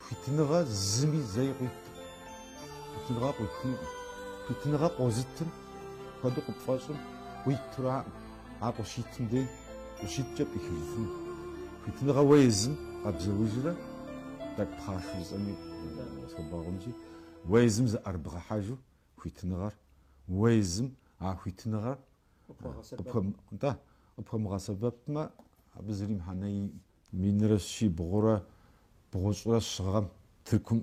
Хуитыныгъэ зыми зэи къуиткъым. Хуитыныгъэ къуитынукъым. Хуитыныгъэ къозытым хуэдэу къыпфӏэщӏым къуитураӏым. Ар къыщитым дей къыщиткӏэ пӏихыжыфыну. Хуитыныгъэ уэ езым къэбзэужрэ, тӏэкӏу пхъашэу жысӏэми схуэбгъэгъунщи, уэ езым зыӏэрыбгъэхьэжу хуитыныгъэр, уэ езым а хуитыныгъэр нтӏэ, къыпхуэмыгъэсэбэпмэ, абы зыри мыхьэнэ иӏэкъым. Минрэ щибгъурэ бгъущӏрэ щы гъэм Тыркум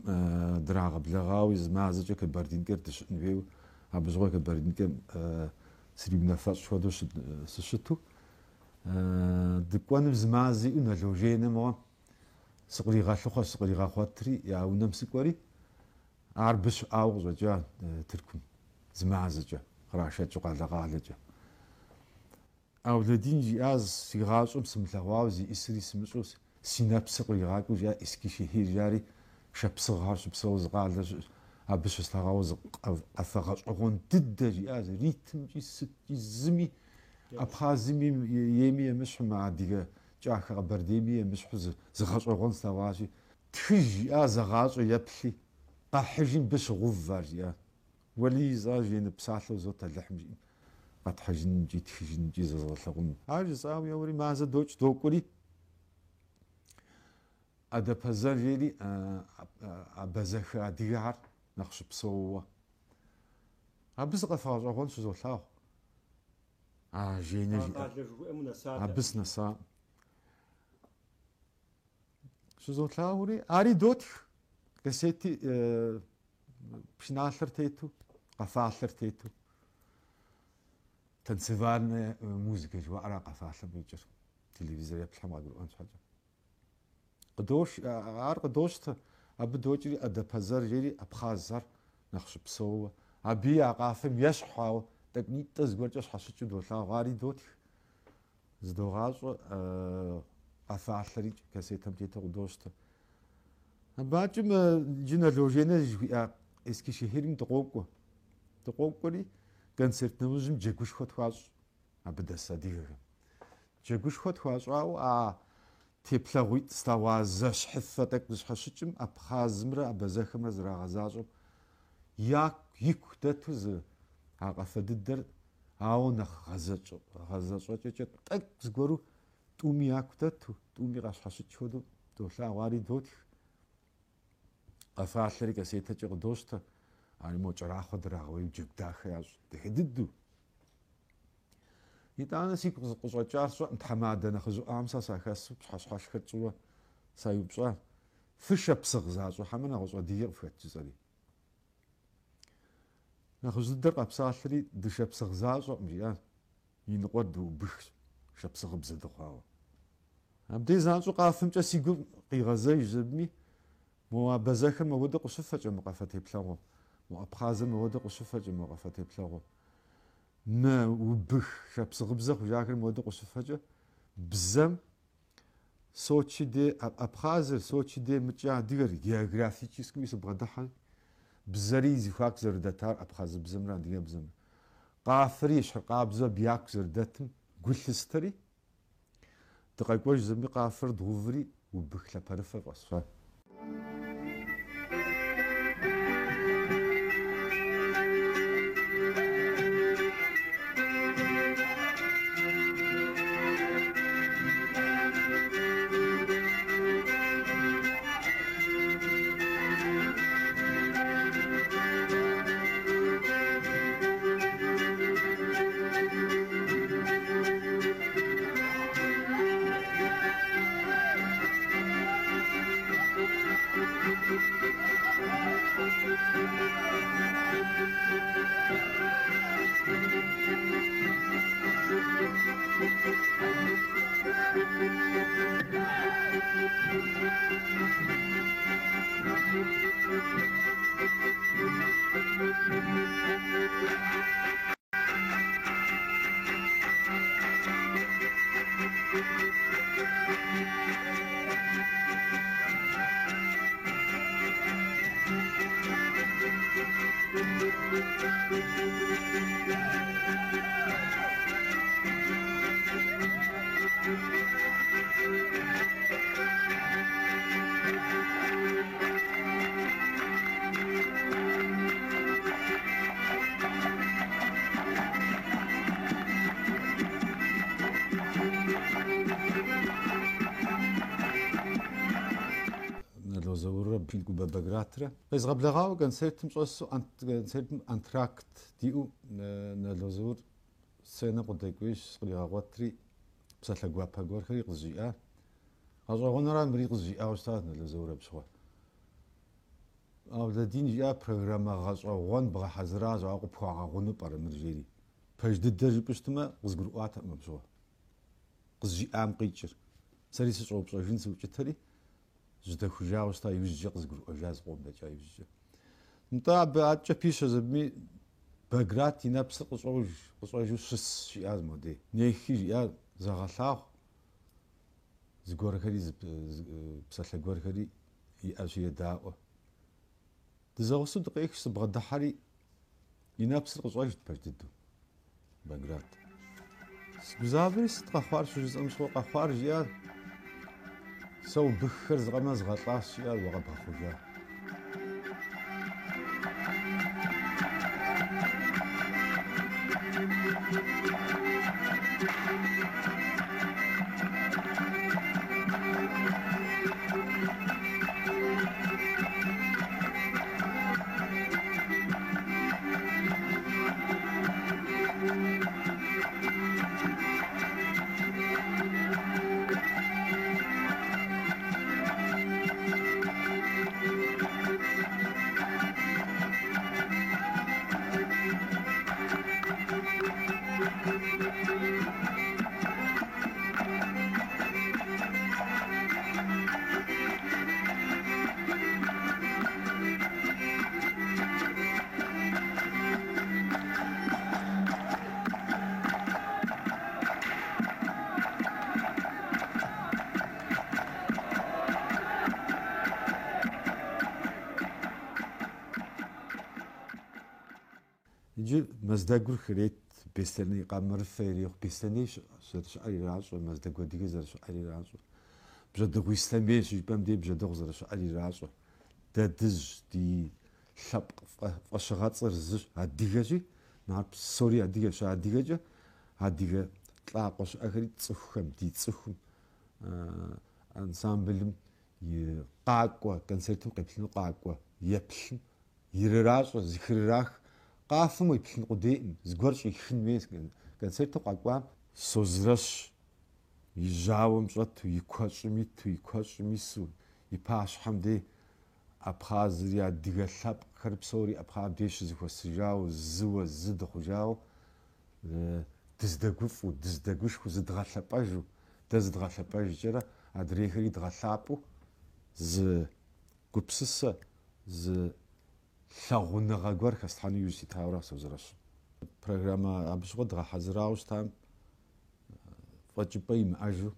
драгъэблэгъауэ зы мазэкӏэ Кабардинкэр дыщыӏэн хуейуэ, абы щыгъуэ Кабардинкэм сриунафэщӏ хуэдэу сыщыту. Дыкӏуэным зы мазэ иӏэу Нало Женэ мыгъуэм сыкъригъэлъыхъуэщ, сыкъригъэгъуэтри, я унэм сыкӏуэри, ар абы щыӏауэ къыщӏэкӏа Тыркум зы мазэкӏэ, кърашэкӏыу къалэ-къалэкӏэ. Ӏэулэдин жиӏащ, си гъащӏэм сымылъэгъуауэ зиӏысри сымыщӏэу си нэпсыр къригъакӏуэу жиӏа Эскишехир жари, шапсыгъхэр щыпсэу зы къалэ щыӏэщ, абы щыслъэгъуауэ зы къафэ гъэщӏэгъуэн дыдэ жиӏащ, ритмкӏи сыткӏи зыми, Абхъазми ейми емыщхьу, мы адыгэ кӏахэ Къэбэрдейми емыщхьу зы гъэщӏэгъуэн слъэгъуащи, тхыж жиӏа, зэгъащӏэ еплъи, къэхьыжи мыбы щыгъув ар жиӏа. Уэли жысӏа, Женэ, псалъэ узот Алыхьым жиӏэм, къэтхьыжынымкӏи тхыжынымкӏи зэзгъэлъэгъуну. Ар жысӏауэ еуэри мазэ докӏ докӏуэри, Адэпэзэр жери абазэхэ адыгэхэр нэхъ щыпсэууэ. Абы зы къафэ гъэщӏэгъуэн щызолъагъу. А Женэ жиӏа. Абы сынэсакъым. Щызолъагъури, ари дотх, кассети пшыналъэр тету, къэфалъэр тету. Танцевальная музыка жыхуаӏэра къэфалъэм къикӏыр, телевизор еплъхэм къагурыӏуэн щхьэкӏэ. Къыдош, ар къыдощтэ, абы докӏри Адэпэзэр жери абхъазхэр нэхъ щыпсэууэ. Абыи а къафэм ещхь ауэ тӏэкӏунитӏэ зыгуэркӏэ щхьэщыкӏыу долъагъу, ари дотх. Зыдогъащӏэ къэфалъэри кассетэм тету къыдощтэ. Абакӏэм иджы Нало Женэ жыхуиӏа Эскишехирым дыкъокӏуэ. Дыкъокӏуэри концерт нэужьым джэгушхуэ тхуащӏ абы дэс адыгэхэм. Джэгушхуэ тхуащӏауэ а теплъэгъуитӏ слъэгъуа зэщхьыфэ тӏэкӏу зыщхьэщыкӏым абхъазымрэ абазэхэмрэ зэрагъэзащӏэм яку ику дэту зы а къафэ дыдэр Ауэ нэхъ гъэзэщӏэкӏэкӏэ тӏэкӏу зыгуэру тӏуми яку дэту, тӏуми къащхьэщыкӏ хуэдэу долъагъу, ари дотх. Къэфалъэри кассетэкӏэ къыдощтэ, ари мо кӏэрахъуэ драгъэуейуэ джэгу дахэ ящӏ, дахэ дыдэу. Итӏанэ сигу къыщӏэкӏар сщӏэкъым, тхьэмадэ нэхъыжьыӏуэхэм сэ сахэсу пщыхьэщхьэшхэ тщӏыуэ сайупщӏа. Фышапсыгъ защӏэ хьэмэ нэгъуэщӏ адыги къыфхэт жысӏэри. Нэхъыжь дыдэр къэпсалъэри, дышапсыгъ защӏэкъым, жиӏащ, и ныкъуэр дыубыхщ, шапсыгъыбзэ дыхъуауэ. Абдей занщӏэу къафэмкӏэ си гур къигъэзэжщ абыми, мо абазэхэр мыуэдэу къыщыфэкӏэ мы къафэ теплъэгъуэм, мо абхъазыр мыуэдэу къыщыфэкӏэ мо къафэ теплъэгъуэм, мы убых шапсыгъыбзэ хъужахэр мыуэдэу къыщыфэкӏэ, бзэм Сочи де Абхъазыр, Сочи де мыкӏэ адыгэр, географическэуи сыбгъэдыхьэ, бзэри и зэхуаку зэрыдэтар абхъазыбзэмрэ адыгэбзэмрэ. Къафэри ещхьыркъабзэу абы яку зэрыдэтым гу лъыстэри, дыкъэкӏуэжщ аби къафэр дгъэуври, убых лъапэрыфэ фӏэсща. Нало Зауррэ Шинкубэ Багратрэ. Къезгъэблэгъауэ концертым щӏэсу, концертым антракт диӏэу Нало Заур сценэм къыдэкӏуейщ, сыкъригъэгъуэтри, псалъэ гуапэ гуэрхэри къызжиӏа. Гъэщӏэгъуэнра мыри къызжиӏауэ щытащ Нало Заур абы щыгъуэ. Алэдин жиӏа программэ гъэщӏэгъуэн бгъэхьэзыращ, ауэ къыпхуагъэгъуну пӏэрэ мыр жери. Пэж дыдэр жыпӏэу щытмэ, къызгурыӏуатэкъым абы щыгъуэ. Къызжиӏам къикӏыр. Сэри сыщӏэупщӏэжын сыукӏытэри, жьыдэхужауэ щыта, иужькӏэ къызгурыӏуэжа зыкъом дэкӏа иужькӏэ. Нтӏэ, абы адэкӏэ пищэщ абыми, Баграт и нэпсыр къыщӏож, къыщӏэжу щысщ, жиӏащ модей. Нехи, жиӏар, зэгъэлъагъу, зыгуэрхэри, псалъэ гуэрхэри иӏэщи едаӏуэ. Дызэгъусэу дыкъехщ, сыбгъэдыхьэри, и нэпсыр къыщӏэжт пэж дыдэу. Баграт. Сыгузавэри сыт къэхъуар щыжысӏэм щыгъуэ къэхъуар жиӏар. Сэ убыххэр зыкъэмэ згъэлӏащ, жиӏар, уэ къэбгъэхъужа. Иджы Мэздэгур хрет, Беслъэней къамэрыфэ ирехъу, Беслъэней зэрыщыӏэр иращӏэ, Мэздэгу адыгэ зэрыщыӏэр иращӏэ. Бжьэдыгъу Ислъэмей щыжыпӏэм дей Бжьэдыгъу зэрыщыӏэр иращӏэ. Дэ дызщ, ди лъэпкъ фӏэщыгъэцӏэр зыщ, адыгэщи, ар псори адыгэщ. Адыгэкӏэ адыгэ лӏакъуэ щыӏэхэри тцӏыхухэм, ди цӏыхум, ансамблым и къакӏуэ, концертым къеплъыну къакӏуэ еплъым ирыращӏэ, зыхырырах. Къафэм уеплъын къудейкъым, зыгуэр щӏихын хуей концертым къэкӏуам. Созрэщ и жьауэм щӏэту, и куэщӏым иту, и куэщӏым ису, и пащхьэм дей Абхъазри, адыгэ лъэпкъхэр псори Абхъазым дей щызэхуэсыжауэ, зыуэ зы дыхъужауэ, дыздэгуфӏэу, дыздэгушхуэу, зыдгъэлъэпӏэжу, дэ зыдгъэлъэпӏэжкӏэрэ адрейхэри дгъэлъапӏэу зы гупсысэ, зы лъагъуныгъэ гуэр хэслъхьэну иужь ситауэра Созрэщым. Программэ абы щыгъуэ дгъэхьэзырауэ щытам фӏэкӏыпӏэ имыӏэжу,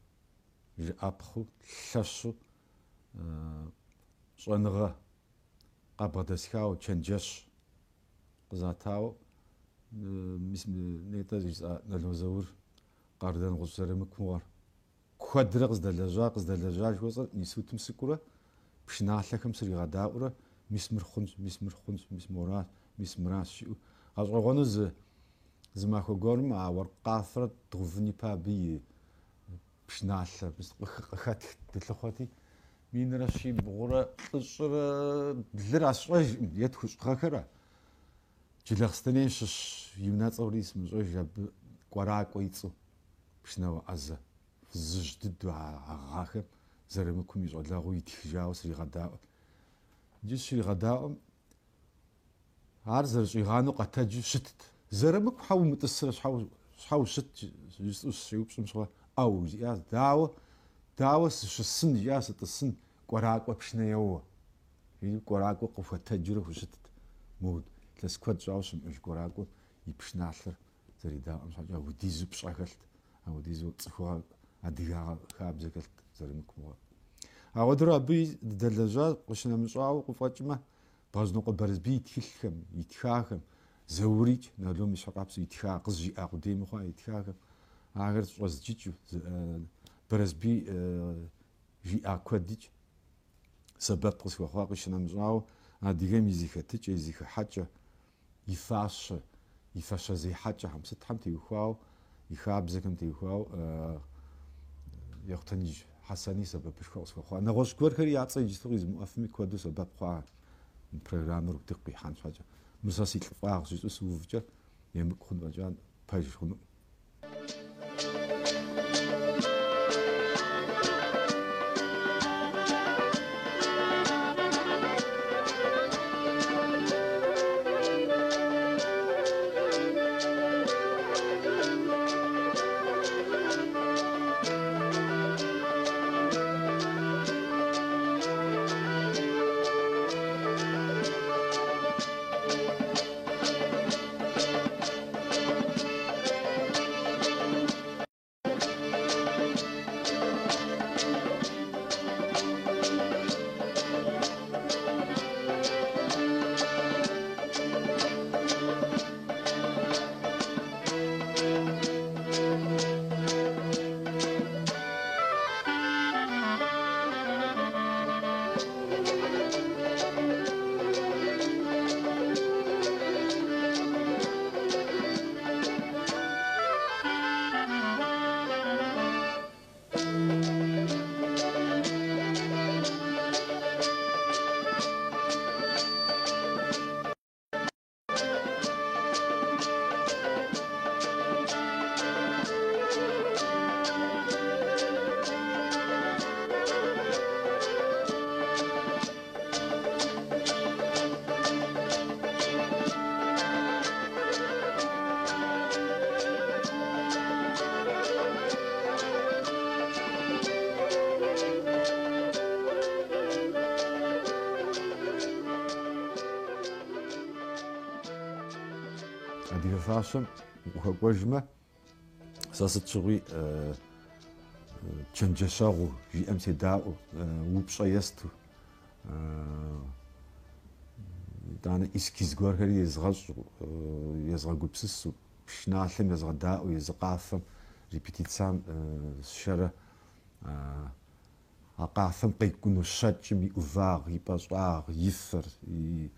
жыӏэпхъэу, лъэщу щӏэныгъэ къабгъэдэсхауэ, чэнджэщ къызатауэ, мис нетӏэ жысӏа Нало Заур, Къардэнгъущӏ Зырамыку мыгъуэр. Куэдрэ къыздэлэжьа, къыздэлэжьа жыхуэсӏэр институтым сыкӏуэрэ, пшыналъэхэм сригъэдаӏуэрэ, мис мыр хъунщ, мис мыр хъунщ, мис моращ, мис мыращ жиӏэу. Гъэщӏэгъуэну зы зы махуэ гуэрым а уэркъ къафэр дгъэувын ипэ абы и пшыналъэ мис къыхэтхт дылъыхъуэти, минрэ щибгъурэ плӏыщӏрэ блыра сщӏэжкъым, е тхущӏ гъэхэра. Джылахъстэней щыщ и унэцӏэри сымыщӏэж абы Кӏуэракӏуэ и цӏэу. Пшынауэ ӏэзэ, фызыжь дыдэу а гъэхэм Зырамыкум и щӏалэгъуэу итхыжауэ сригъэдаӏуэт. Иджы щригъэдаӏуэм, ар зэрыщӏигъанэу къэтэджу щытт. Зырамыку щхьэ умытӏысрэ, щхьэ ущыт жысӏэу сыщеупщӏым щыгъуэ, ӏэу жиӏащ, дауэ, дауэ сыщысын, жиӏа, сытӏысын, Кӏуэракӏуэ пшынэ еуэ. Жиӏэри Кӏуэракӏуэ къыхуэтэджурэ хущытт. Мо илъэс куэд щӏауэ щымыӏэж Кӏуэракӏуэм и пшыналъэр зэредаӏуэм щхьэкӏэ апхуэдизу пщӏэ хэлът, апхуэдизу цӏыхугъэ, адыгагъэ хабзэ хэлът Зырамыку мыгъуэр. Ауэдурэ абы дыдэлэжьа къыщынэмыщӏауэ къыфӏэкӏмэ, Бгъэжьнокъуэ Барэсбий и тхылъхэм, итхахэм, Заурикӏ, Налом ещхьыркъабзэу итха, къызжиӏа къудей мыхъуа итхахэм, ахэр щӏэзджыкӏыу, Барэсбий жиӏа куэдикӏ сэбэп къысхуэхъуа къыщынэмыщӏауэ, адыгэм и зэхэтыкӏэ, и зэхыхьэкӏэ, и фащэ, и фащэ зехьэкӏэхэм, сытхэм теухуауэ, и хабзэхэм теухуауэ Ехъутэныдж Хьэсэни сэбэпышхуэ къысхуэхъуа. Нэгъуэщӏ гуэрхэри я цӏэ иджыпсту къизмыӏуэфми куэду сэбэп хъуа мы программэр утыку къихьэн щхьэкӏэ. Мыр сэ си лӏыфӏагъ жысӏэу сыувкӏэ емыкӏу хъун фӏэкӏа пэж хъунукъым. Адыгэ фащэм укъыхуэкӏуэжмэ, сэ сыт щыгъуи чэнджэщэгъуу, жиӏэм седаӏуэу, упщӏэ есту, итӏанэ эскиз гуэрхэри езгъэщӏу, езгъэгупсысу, пшыналъэм езгъэдаӏуэу, езы къафэм, репетицам сшэрэ а къафэм къекӏуну щэкӏым и ӏувагъ, и пӏэщӏагъ, и фэр, и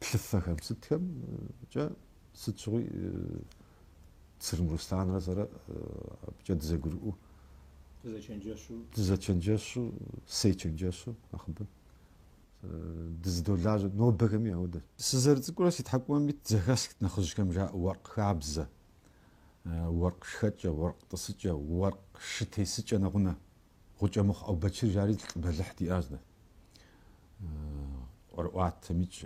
плъыфэхэм сытхэмкӏэ сыт щыгъуи Црым Русланрэ сэрэ абыкӏэ дызэгурыӏуэу, дызэчэнджэщу, сечэнджэщу нэхъыбэм дызэдолажьэ, нобэхэми апхуэдэщ. Сызэрыцӏыкӏурэ си тхьэкӏумэм ит зэхэсхт нэхъыжьхэм жаӏэу уэркъ хабзэ, уэркъ шхэкӏэ, уэркъ тӏысыкӏэ, уэркъ шы тесыкӏэ нэгъунэ. Гъукӏэмыхъу Ӏэубэчыр жари лӏы бэлыхь диӏащ дэ. ӏуэрыӏуатэмикӏ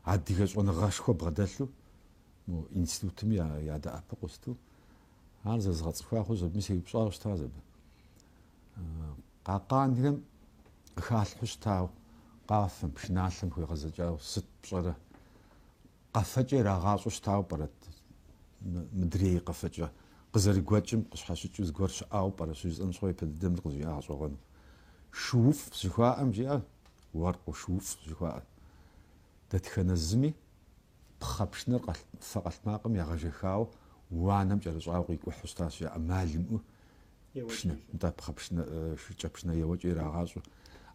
адыгэ щӏэныгъэшхуэ бгъэдэлъу, мо институтми ядэӏэпыкъуу сыту. Ар зэзгъэцӏыхуа хъущ, абыми сеупщӏауэ щытащ абы. Къэкъанхэм къыхалъхьэу щытауэ, къафэм, пшыналъэм хуегъэзэкӏауэ сыт пщӏэрэ? Къэфэкӏэ ирагъащӏэу щытауэ пӏэрэт мыдрей къэфэкӏэ къызэрыгуэкӏым къыщхьэщыкӏыу зыгуэр щыӏауэ пӏэрэ щыжысӏэм щыгъуэ япэ дыдэм мыр къызжиӏа гъэщӏэгъуэну. Шууфӏ жыхуаӏэм жиӏэ, уэркъыу шууфӏ жыхуаӏэр. Дэтхэнэ зыми пхъэ пшынэр фэ къэлътмакъым егъэжэхауэ уанэм кӏэрыщӏауэ къикӏухьу щытащ, я ӏэмал имыӏэу пшынэ, нтӏэ пхъэ пшынэ, шыкӏэпшынэ еуэкӏэ ирагъащӏэу.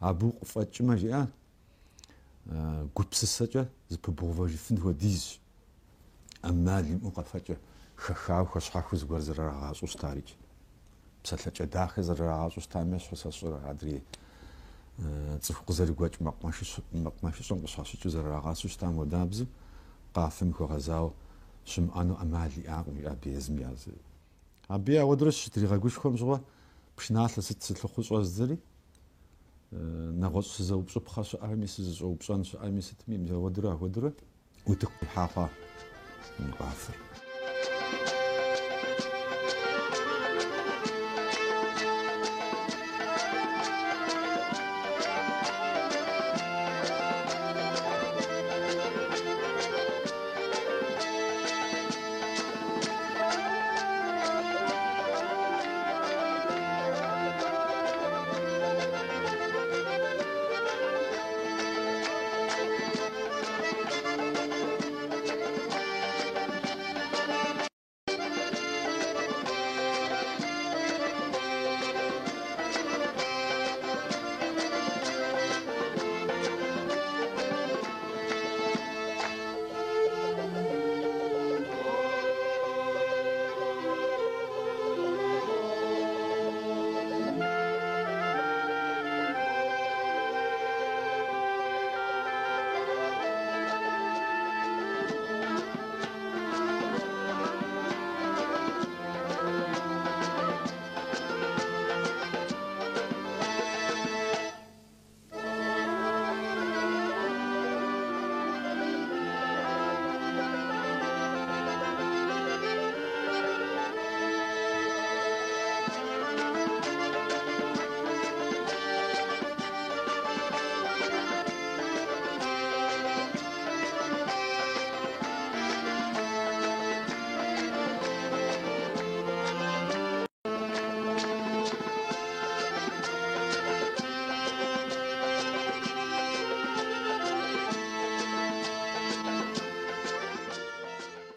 Абы укъыфӏэкӏмэ, жиӏа, гупсысэкӏэ зыпыбгъэувэжыфын хуэдизщ. ӏэмал имыӏэу къэфэкӏэ хэхауэ хуэщхьэхуэу зыгуэр зэрырагъащӏэу щытарикӏ. Псэлъэкӏэ дахэ зэрырагъащӏэу щытам ещхьу сэ сщӏэрэ адрей цӏыху къызэрыгуэкӏ мэкъумэшыщӏэм къыщхьэщыкӏыу зэрырагъасэу щытам хуэдабзэу къафэм хуэгъэзауэ щымыӏэну ӏэмал иӏакъым, жиӏа абы езым я зы. Абы ауэдурэ сыщытригъэгушхуэм щыгъуэ пшыналъэ сыт сылъыхъуу щӏэздзэри, нэгъуэщӏ сызэупщӏыпхъэ щыӏэми, сызыщӏэупщӏэн щыӏэми сытми, мис ауэдурэ ахуэдурэ утыку къихьа хъуа мы къафэр.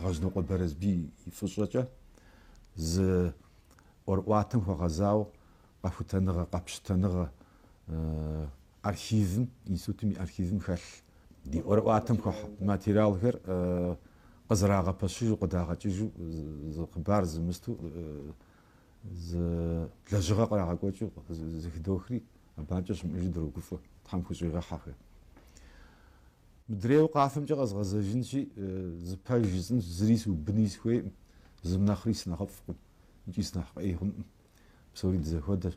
Бгъэжьнокъуэ Барэсбий и фӏыщӏэкӏэ зы ӏуэрыӏуатэм хуэгъэзауэ къэхутэныгъэ, къэпщытэныгъэ архивым, институтым и архивым хэлъ ди ӏуэрыӏуатэм хуэхь материалхэр къызэрагъэпэщыжу, къыдагъэкӏыжу зы хъыбар зымысту зы лэжьыгъэ кърагъэкӏуэкӏыу зэхыдохри, абанкӏэ щымыӏэжу дрогуфӏэ, Тхьэм хущӏигъэхьэхэ. Мыдрейуэ къафэмкӏэ къэзгъэзэжынщи, зы пэж жысӏэнщ, зыри сыубыни сыхуейкъым, зым нэхъри сынэхъыфӏкъым, икӏи сынэхъ ӏей хъункъым. Псори дызэхуэдэщ.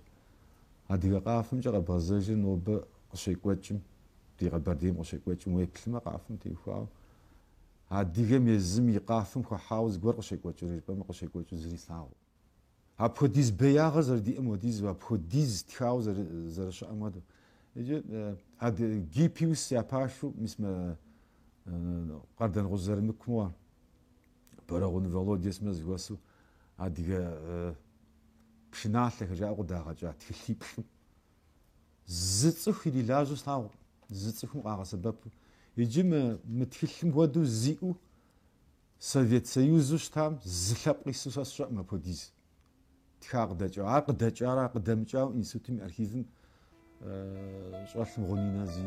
Адыгэ къафэмкӏэ къэбгъэзэжыр нобэ къыщекӏуэкӏым, ди Къэбэрдейм къыщекӏуэкӏым уеплъмэ, къафэм теухуауэ, адыгэм езым и къафэм хуэхьауэ зыгуэр къыщекӏуэкӏрэ жыпӏэмэ, къыщекӏуэкӏыу зыри слъагъукъым. Апхуэдиз беягъэр зэрыдиӏэм хуэдизу, апхуэдиз тхауэ зэрыщыӏэм хуэдэу. Иджы Гиппиус я пашэу, мис мы Къардэнгъущӏ Зырамыку моуэ, Бэрэгъун Володя сымэ зыхуэсу адыгэ пшыналъэхэр жаӏэу къыдагъэкӏа тхылъиплӏым. Зы цӏыху ирилажьэу слъагъукъым, зы цӏыхум къагъэсэбэпу. Иджы мы тхылъым хуэдэу зиӏэу Совет Союзу щытам зы лъэпкъ ису сэ сщӏэкъым апхуэдиз тха къыдэкӏауэ. Ар къыдэкӏарэ ар къыдэмыкӏауэ институтым и архивым щӏэлъым гъуни нэзи.